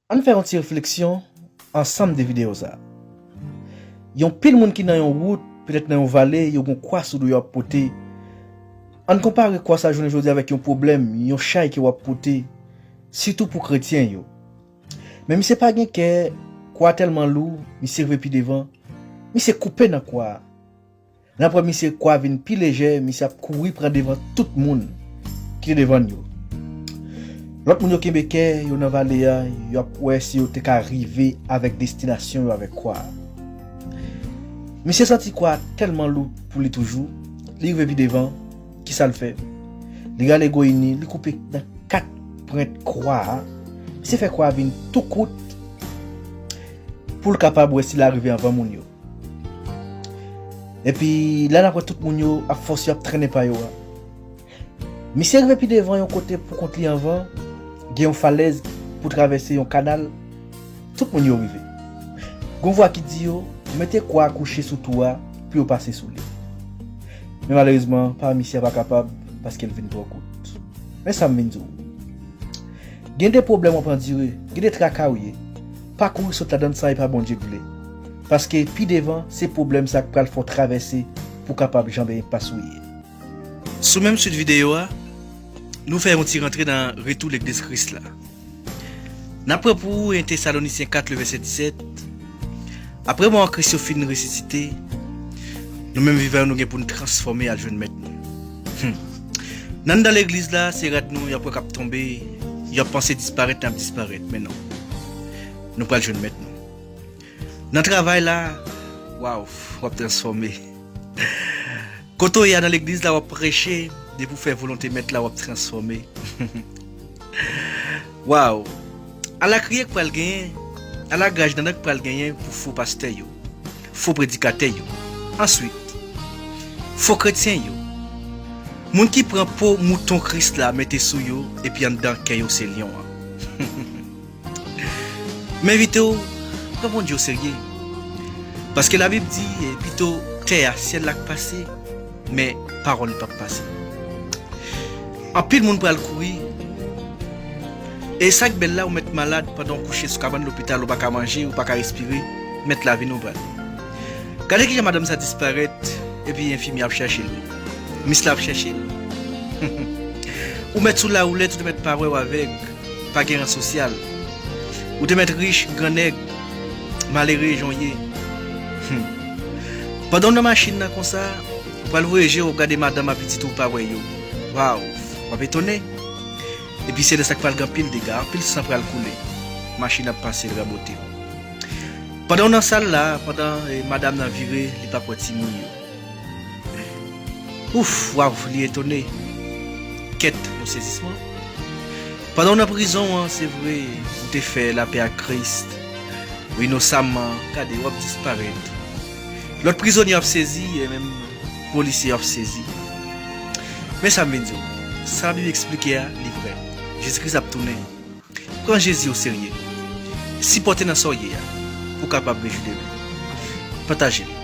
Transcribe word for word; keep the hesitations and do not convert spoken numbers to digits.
Ann fè yon ti refleksyon ansanm de videyo sa a. Yon pil moun ki nan yon wout, petèt nan yon vale, yo gen yon kwa sou do yo ap pote. Ann konpare kwa sa jounen jodi avèk yon pwoblèm, yon chay ke w ap pote, sitou pou kretyen yo. Men misye pa gen kè, kwa tèlman lou, misye rive pi devan, misye koupe nan kwa a. Nan pwen misye kwa vin pi lejè, misye ap kouri pran devan tout moun ki te devan l yo. Lòt moun yo kenbe kè yo nan vale a, y ap wè si yo te ka rive avèk destinasyon yo avèk kwa a. Misye santi kwa a tèlman lou pou li toujou, li rive pi devan, kisa l fè? Li rale gwo ini, li koupe nan kat pwent kwa a, misye fè kwa a vin tou kout pou l kapab wè si l a rive anvan moun yo. Epi la n ap wè tout moun yo ap fòse, ap trennen pa yo a. Misye rive pi devan yon kote pou kont li anvan, gen yon falèz pou travèse, yon kanal, tout moun yo rive. Gon vwa ki di yo, mete kwa a kouche sou twou a pou yo pase sou li. Men malerezman, pa misye a pa kapab paske l vin twò kout. Men sa m vin di w. Gen de pwoblèm w ap andire, gen de traka w ye. Pa kouri sot ladann sa e pa Bondye k vle. Paske pi devan, se pwoblèm sa k pral fè w travèse pou w kapab janbe enpas ou ye. Sou menm swit videyo a, nou fè yon ti rantre nan retou Legliz Kris la. N ap pran pou ou en Tesalonisyen kat, le vèsè disèt. Apre mò an Kris yo fin resisite, nou menm vivan yo, nou gen pou n transfòme al jwenn Mèt nou. Hmm. Nan anndan legliz la, se rad nou y ap wè k ap tonbe, y ap panse disparèt, n ap disparèt, men non. Nou pral jwenn Mèt nou. Nan travay la, waw, w ap transfòme. Kote w ye a nan legliz la, w ap preche, depi w fè volonte Mèt la, w ap transfòme. Waw! Ala kriye k pral genyen, ala graj nan k pral genyen pou fo pastè yo, fo predikatè yo. Answit, fo kretyen yo. Moun ki pran po mouton Kris la mete sou yo, epi anndan kè yo se lyon an. M envite w, pran Bondye oserye. Paske Labib di, eh, pito tè a, syèl la k pase, men pawòl li p ap pase. Anpil moun pral kouri. E sa k bèl la, ou mèt malad pandan w kouche sou kabann lopital, ou pa ka manje, ou pa ka respire, mèt la vini, ou pral. Gade kijan madanm sa disparèt, epi enfimyè ap chèche l. Mis la ap chèche l. Ou mèt sou lawoulèt, ou te mèt pa wè, w avèg, pa gen ran sosyal. Ou te mèt rich, grannèg, malere, jan w ye. Hmm. Pandan w nan machin nan konsa, ou pral voye je w, w ap gade madanm ak pitit ou, ou pa wè yo. Waw, w ap etone. Epi se lè sa k pral gen anpil dega, anpil san pral koule. Machin ap pase, l rabote. Pandan w nan sal la, pandan, eh, madanm nan vire, li p ap wè timoun yo. Ouf, waw, li etone. Kèt, yon sezisman. Pandan w nan prizon an, se vre, ou te fè lapè ak Kris. Ou inosamman, gade, w ap disparèt. Lòt prizonye ap sezi, e menm polisye ap sezi. Men sa m vin di w, sa Labib eksplike a, li vrè. Jezi Kris ap tounen. Pran Jezi oserye. Sipòte nan sa w ye a, pou w kapab rejwi demen. Pataje l.